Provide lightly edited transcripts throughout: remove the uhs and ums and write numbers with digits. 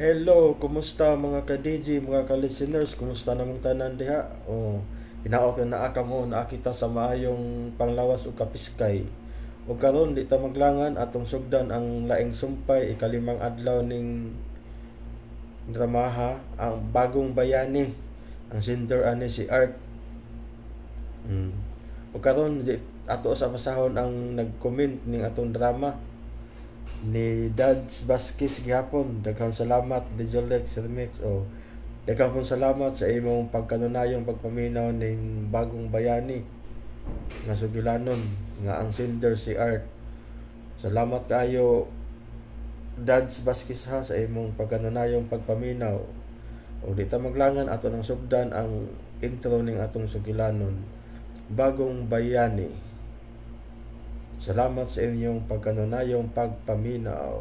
Hello, kumusta mga ka-DJ, mga ka-listeners, kumusta namong tanan diha? Oh, hinaot nga naa kamo, naa kita sa maayong panglawas ug kapiskay. Ug karon di ta maglangan atong sugdan ang laing sumpay, ikalimang adlaw ning dramaha, ang Bagong Bayani. Ang sender ani si Art. Ug karon di ato sa basahon ang nag-comment ning atong drama ni Dads Vasquez gihapon. Daghang salamat Digilex Remix o daghang pong salamat sa imong pagkanunayong pagpaminaw ning Bagong Bayani nga sugilanon nga ang sender si Art. Salamat kaayo Dads Vasquez ha sa imong pagkanunayong pagpaminaw. O di ta maglangan ato nang sugdan ang intro ning atong sugilanon, Bagong Bayani. Salamat sa inyong pagkanunayong pagpaminaw.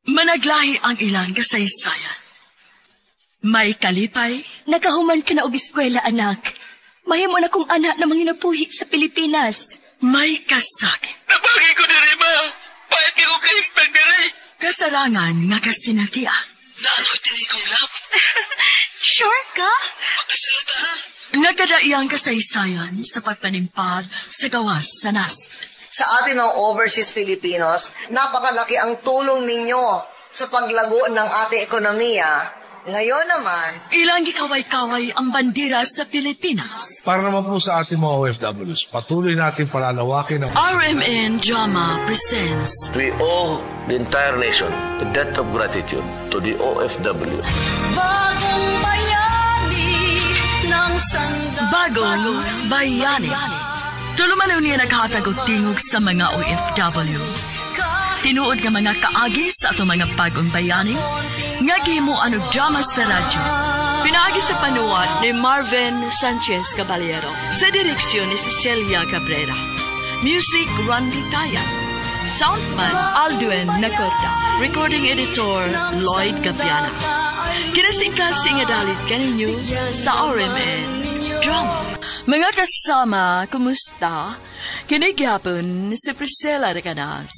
Managlahi ang ilang kasaysayan. May kalipay. Nakahuman ka na og eskwela, anak. Mahimo na kong anak na manginabuhi sa Pilipinas. May kasakit. Nabagi ko diri, ma. Pahit ko kahimpag diri. Kasarangan nga kasinatian. Naaloy diri kong love. Sure ka? Pagkasalata, ha? Nagkadaiyang kasaysayan sa pagpanimpad sa gawas sa nasod. Sa ating mga overseas Filipinos, napakalaki ang tulong ninyo sa paglago ng ating ekonomiya. Ngayon naman, ilang gikaway-kaway ang bandera sa Pilipinas. Para naman po sa ating mga OFWs, patuloy natin palalawakin ang RMN Drama presents We owe the entire nation a debt of gratitude to the OFW. Bagong Bayani ng sandang Bagong Bayani. Tulumanon niya naghatag og tingog sa mga OFW. Tinuod nga mga kaagi sa atong mga bagong bayani, nga gihimuan og drama sa radyo. Pinaagi sa panuwat ni Marvin Sanchez Caballero. Sa direksyon ni Cecilia Cabrera. Music, Randy Taya. Soundman, Aldwin Nacorda. Recording editor, Lloyd Gabiana. Kinasingkasing adalit kaninyo sa RMN Drama. Mga kasama, kumusta? Kini gyapon si Priscilla Recanas.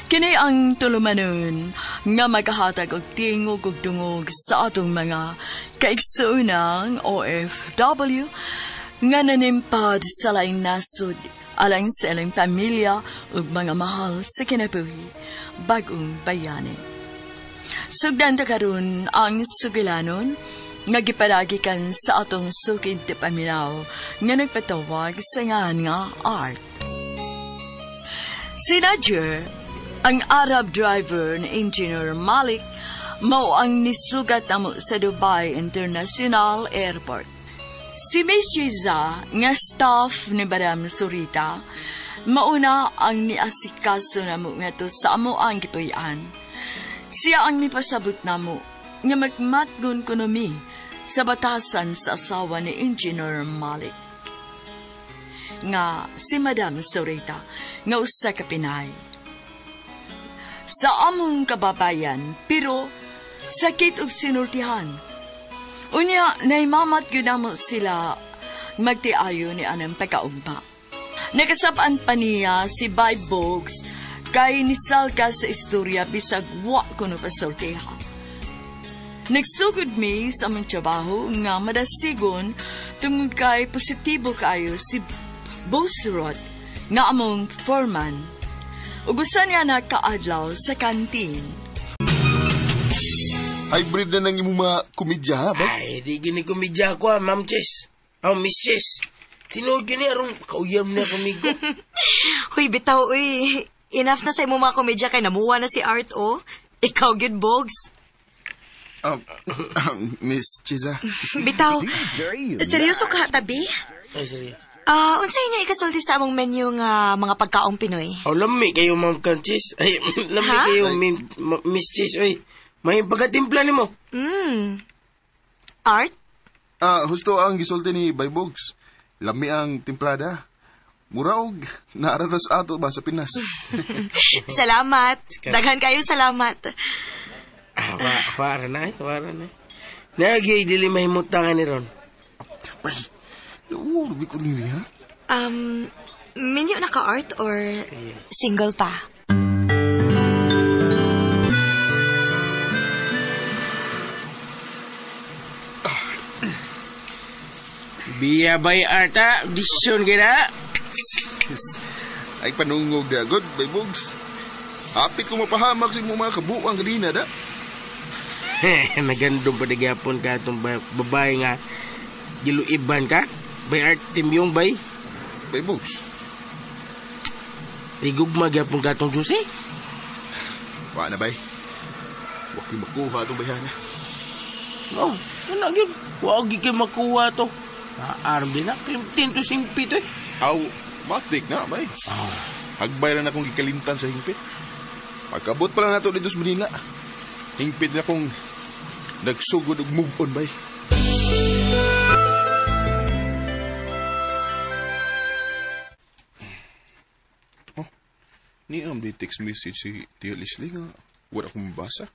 Kini ang tulumanon nga maghahatag og tingog ug dungog sa atong mga kaigsuonang OFW nga nanimpad sa laing nasod alang sa ilang pamilya ug mga mahal sa kinabuhi, Bagong Bayani. Sugdan ta karon ang sugilanon nga gipalagikan sa atong sukid ti paminaw nga nagpatawag sa ngan nga Art. Si Nadjer, ang Arab driver ni Engineer Malik, mao ang nisugat namo sa Dubai International Airport. Si Miss Chiza, nga staff ni Madam Surita, mauna ang niasikaso namo ngadto sa amo ang gipuy-an. Siya ang mipasabot namo nga magmatgon kuno mi sa batasan sa asawa ni Engineer Malik, nga si Madam Surita, nga usa ka Pinay. Sa among kababayan, pero sakit og sinultihan. Unya, naimamat yun namo sila magtiayo ni anang pagkaugma. Nakasapaan pa niya si Bay Bogs kay nisalka sa istorya bisag wa kuno pasultiha. Nagsugod mi sa among trabaho nga madasigon tungod kay positibo kaayo si Boss Rod nga among foreman. Ug usa niya nakaadlaw sa kantin. Hybrid na nang imong mga komedya, ha, ba? Ay, di gini komedya ko, ha, Ma'am Chess. Oh, Miss Chess. Tinuod gini, aron kauyam na kamigo. Huy, bitaw, uy. Enough na sa imong mga komedya kay namuha na si Art, oh. Ikaw, gyud, Bogs. Miss Chiza. Bitaw, seryoso ka, tabi? Ay, serious. Unsay inyo ikasulti sa among menu nga mga pagkaong Pinoy? Oh, lami kayo, Ma'am Chess. Ay, lami Ha? kayo, Miss Chess. Oy, may pagkatimpla nimo. Art? Husto ang gisulti ni Bay Bogs. Lami ang timplada. Muraog, naaradas ato ba sa Pinas? Salamat. Daghan kayo salamat. Ah, wara na, wara na. Nagyay dili mahimutangan ni ron. Bay, lubi ko nini, ha? Minyo na ka, Art, or single pa? Biya bay, Art, ha? Audition ka na? Ay, panungog na. Good, bay, Bugs. Hapit ko mapahamak sa imong mga kabuang kanina, da. Nagandong pa nagyapon ka itong babae nga giluiban ka. Bay, Art, timyong, bay. Bay, Bugs. Igugma gyapon ka itong Jose. Wa na, bay. Wa ko'y makuha itong bayana. Oh, ano gyud? Wa gyud kay makuha to. Arm din na. Tinto singpit, eh. Aw, matik na, bay. Hagbay na akong gikalimtan sa hingpit. Pagkabot pa lang nato dito sa Manila, hingpit na akong nagsugod og move on, bay. Oh, niam di text message si Tia Leslie nga wala akong mabasa.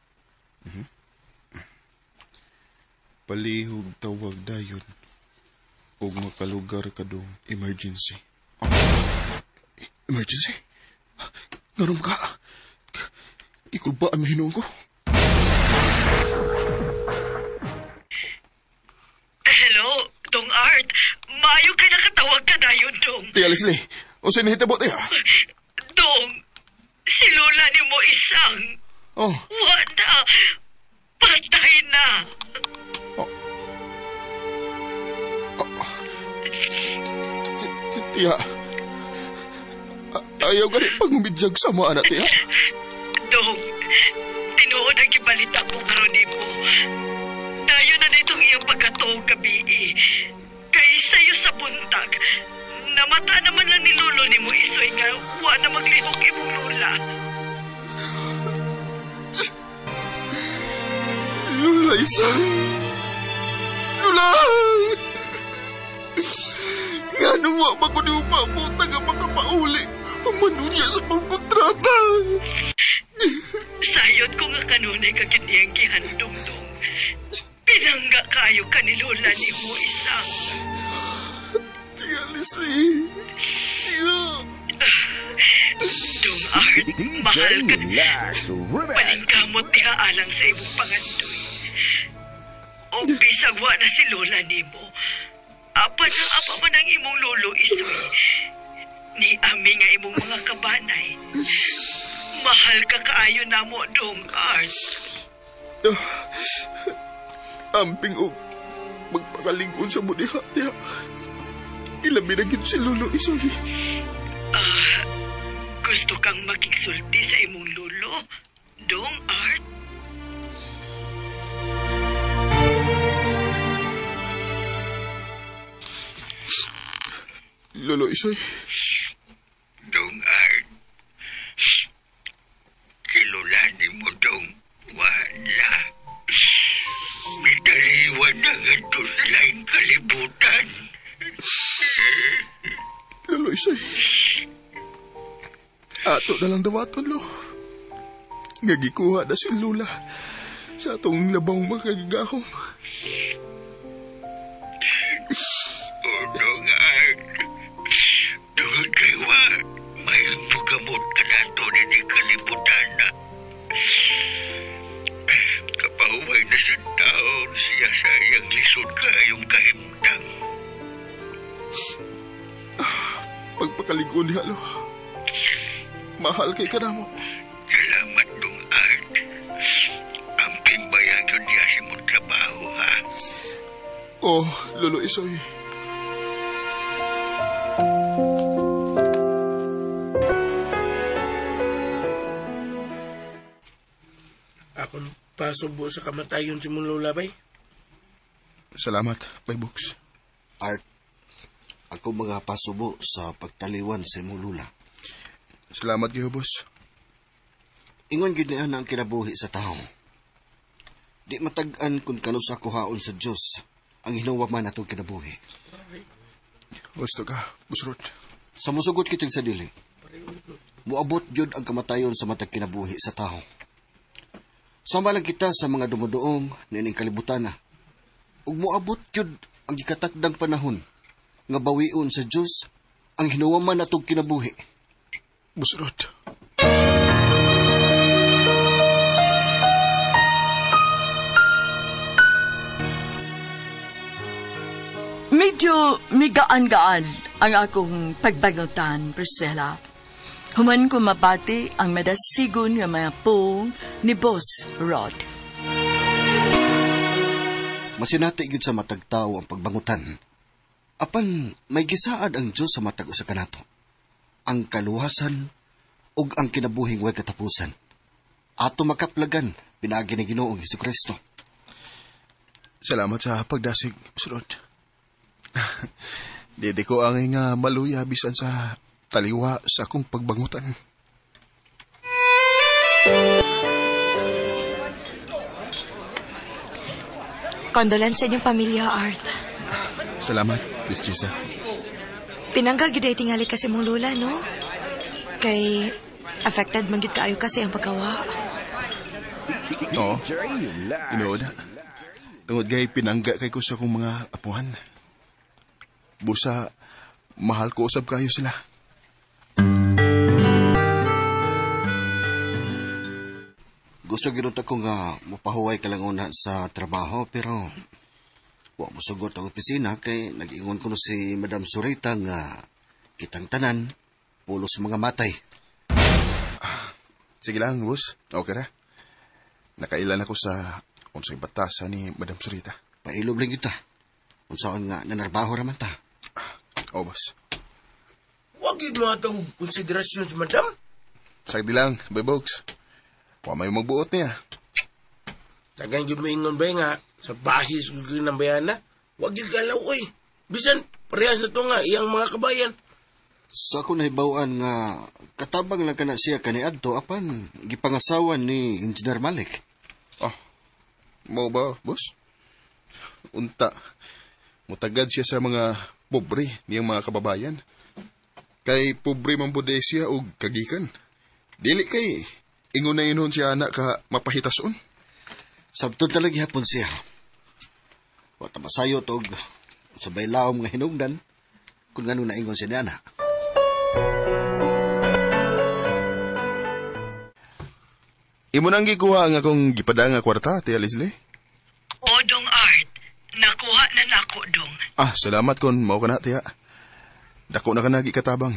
Palihog tawag dayon og makalugar ka dong emergency. Oh. Emergency? Nganom ka? Ikulbaan mo hinuon ko? Hello, Dong Art. Maayo kay nakatawag ka dayon, Dong. Tia Leslie, unsay nahitabo tiya? Dong, si Lola ni mo isang. Oh. Wala. Patay na. Oh. Tiya, ayaw gani pagmumidyag sa mga anak, tiya. Dong, tinuod ang gibalita ko karon nimo. Dayon na itong iyang pagkatuog gabi. Kay sayo sa buntag, namata naman lang ni Lolo ni mo isoy nga wa na maglihok imong lola. Lola isang! Lola! Nga nawa ba ko ni umabuta nga makapauli? Umanunya sa pangkontrata. Sayot ko nga kanunay ka kiniyang gihandong-dong. Pinangga kayo ka ni Lola ni mo isang. Tia Leslie! Tia! Dong Art, mahal ka. Palingkamot ti aalang sa imong pangandoy. O bisag wa na si Lola nimo. Apa nang apa man ang imong lolo isoy. Ni ami nga imong mga kabanay. Mahal ka kaayo namo, Dong Art. Amping og magpakalingon sa budiha, tiya. Ilabi na gyud si Lolo Isoy. Gusto kang makigsulti sa imong lolo, Dong Art? Lolo Isoy. Dong Art, si Lola ni mo dong wala. Mitaliwan na ganito sa laing kalibutan. Lolo Isoy. Ato na lang dawaton, lo. Ngagikuha na si Lola sa atong labang makagagahom. O, Dong Art, tungod kay wa, may pugamot ka na ito ni kalibutan na. Kapahuway na sa taon siya sa iyang lisod kaayong kahimtang. Pagpakaligon niya, lo. Mahal kay ka na mo. Salamat, Dong Art. Amping bayang yun niya si mong trabaho, ha? Oh, Lolo Isoy. Akong pasubo sa kamatayon si mong lola, bay. Salamat, Bay Bugs. Art, ako mga pasubo sa pagtaliwan sa imong lula. Salamat kayo, boss. Ingon gyud niya na ang kinabuhi sa tao. Di matag-an kung kanusa kuhaon sa Dios ang hinuwa man atong kinabuhi. Gusto ka, Busrot. Sa musugot kitang sa dili, muabot gyud ang kamatayon sa matag kinabuhi sa tao. Sama lang kita sa mga dumuduong niining kalibutan na. Ug moabot gyud ang gikatakdang panahon nga bawion sa Dios ang hinuwaman natong kinabuhi. Boss Rod. Medyo migaan-gaan ang akong pagbagutan, Priscilla. Human ko mabati ang madasigon nga mga pong ni Boss Rod. Masinati gyud sa matag tawo ang pagbangutan. Apan may gisaad ang Dios sa matag usa kanato. Ang kaluwasan ug ang kinabuhing way katapusan. Ato makaplagan pinaagi ni Ginoong Hesukristo. Salamat sa pagdasig, Boss Rod. Dili ko ang nga maluya bisan sa taliwa sa akong pagbangutan. Condolence sa inyong pamilya, Art. Salamat, Miss Gisa. Pinangga gyud ay tingali kasi mong lola, no? Kay affected man gyud kaayo kasi ang pagkawa. Oo. Inood. Tungod kay pinangga kay ko sa akong mga apuhan. Busa, mahal ko usab kayo sila. Gusto gyud ko nga mopahuway ka lang una sa trabaho pero wa mo sugot ang opisina kay nag-ingon ko no si Madam Surita nga kitang tanan pulos mga matay. Sige lang, boss. Okay ra. Nakailan ako sa unsay batasan ni Madam Surita. Pailob lang kita. Unsaon nga nanarbaho ra man ta. Oh, boss. Wag yun mga itong konsiderasyon sa madam. Sagdi lang, bay box. Wa may magbuot niya. Sagan yun maingon ba nga, sa bahis ko ng bayana, wag yun galaw oy. Bisan, parehas na to nga, iyang mga kabayan. Sa ako nahibaw-an nga katabang lang kana siya kaniadto apan gipangasawan ni Engineer Malik. Oh, mo ba, boss? Unta, mutagad siya sa mga pobre niyang mga kababayan. Kay pobre man pud siya og kagikan. Dili kay ingon na inon siya anak ka mapahitason. Sabtod talaga gihapon siya. Wa ta masayot og sabay laom nga hinungdan kung ngano naingon siya niana. Imo nang gikuha ang akong gipadanga kwarta, Tia Leslie? O, Dong Art, nakuha na nako, Dong. Ah, salamat kon mao ka na, Tia. Dako na ka na gikatabang.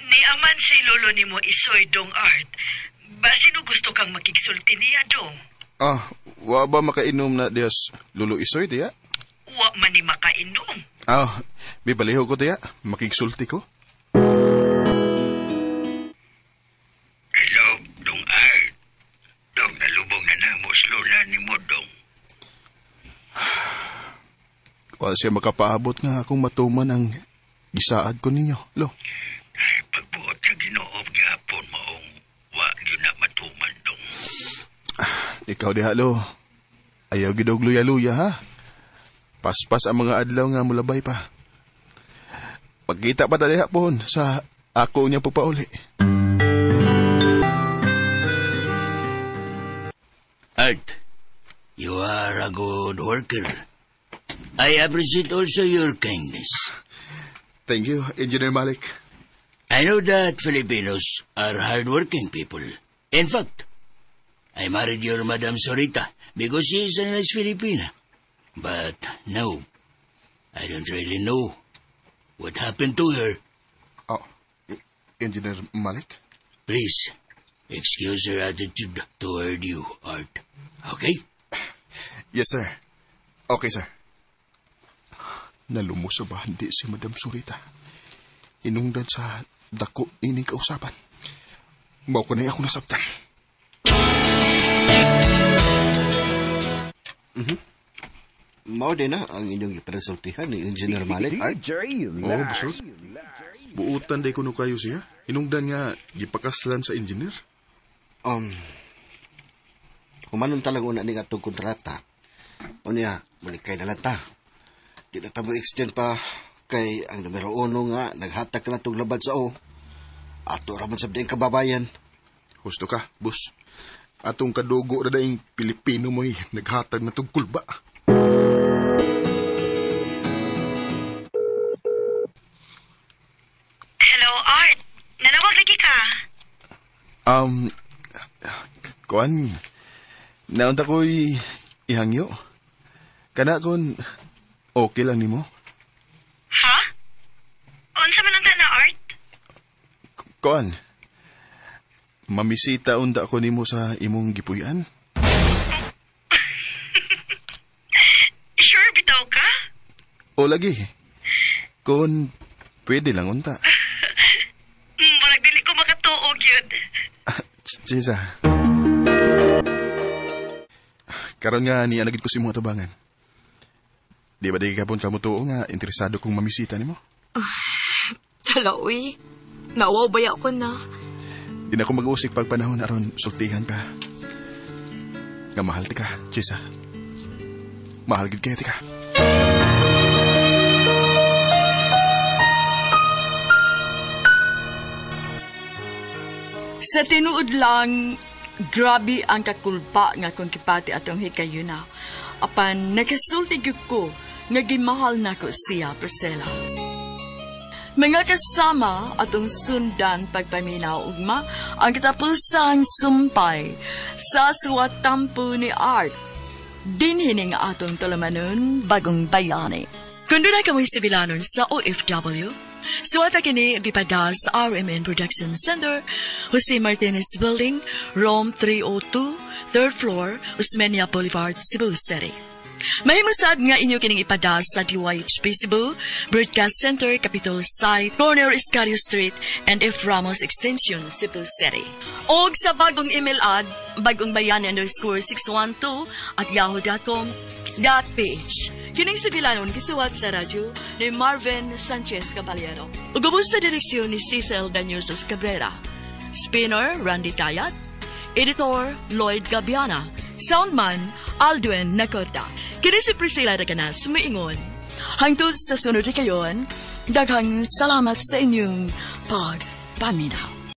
Niaman si lolo nimo Isoy, Dong Art. Basin o gusto kang makigsulti niya, Dong? Ah, wa ba makainom na diyas Lolo Isoy, Tia? Wa man ni makainom. Ah, bibaliho ko, Tia. Makigsulti ko. Hello, Dong Art. Dong, nalubong na namo sa lola ni mo, Dong. Wa siya makapaabot nga akong matuman ang gisaad ko ninyo, Lo. Ay, pagbuot sa Ginoo gihapon maong wa gyud na matuman, Dong. Ikaw diha, Lo. Ayaw gid og luya-luya, ha? Paspas ang mga adlaw nga mulabay pa. Pagkita pa ta diha pohon sa ako niyang pagpauli. Art, you are a good worker. I appreciate also your kindness. Thank you, Engineer Malik. I know that Filipinos are hardworking people. In fact, I married your Madam Sorita because she is a nice Filipina. But now, I don't really know what happened to her. Oh, Engineer Malik? Please, excuse her attitude toward you, Art. Okay? Yes, sir. Okay, sir. Nalumos sa bahandi si Madam Surita. Inungdan sa dako ining kausapan. Mao ko na ako nasabtan. Mao din na ang inyong gipresultihan ni Engineer Malik, Art. Oo, Busot. Buutan day kuno kayo siya. Inungdan nga gipakaslan sa engineer. Humanon talaga una ni atong kontrata. Unya, malikay na lang ta. Di na ta mo extend pa kay ang numero 1 nga naghatag ka na tong labad sa o. Ato ra man sa dieng kababayan. Husto ka, boss. Atong kadugo na daing Pilipino mo'y naghatag na tong kulba. Kuan, naunta ko'y ihangyo. Kana kon, okay lang nimo? Ha? Unsa man ang na, Art? Kuan, mamisita unta ko nimo sa imong gipuy-an. Sure bitaw ka? O lagi. Kon pwede lang unta. Murag dili ko makatuo gyud. Chisa. Karon nga nianagid ko sa imong atubangan. Di ba di kapon ka mo tuo nga interesado kong mamisita nimo? Hala, uy. Nawaw baya ko na. Di na ko mag-usik pag panahon aron sultihan ka. Nga mahal ti ka, Chisa. Mahal gid kaya ti ka. Sa tinuod lang, grabe ang kakulpa nga kung kipati atong hikayuna. Apan nakasulti gyud ko nga gimahal nako siya, Priscilla. Mga kasama atong sundan pagpaminaw ugma ang katapusang sumpay sa suwatampo ni Art. Dinhining atong tulumanon bagong bayani. Kung doon ay kamoy sibilanon sa OFW, suwata kini gipada sa RMN Production Center, Jose Martinez Building, Room 302, 3rd floor, Osmeña Boulevard, Cebu City. Mahimong nga inyo kining ipada sa DYHP Cebu, Broadcast Center, Capitol Site, Corner Escario Street, and F. Ramos Extension, Cebu City. Og sa bagong email ad, bagongbayani_612 at yahoo.com.ph. Kining sugilanon gisuwat sa radyo ni Marvin Sanchez Caballero. Ug ubos sa direksyon ni Cecil Daniusos Cabrera. Spinner, Randy Tayat. Editor, Lloyd Gabiana. Soundman, Aldwin Nacorda. Kini si Priscilla Recanas, sumiingon. Hangtod sa sunod kayon, daghang salamat sa inyong pagpaminaw.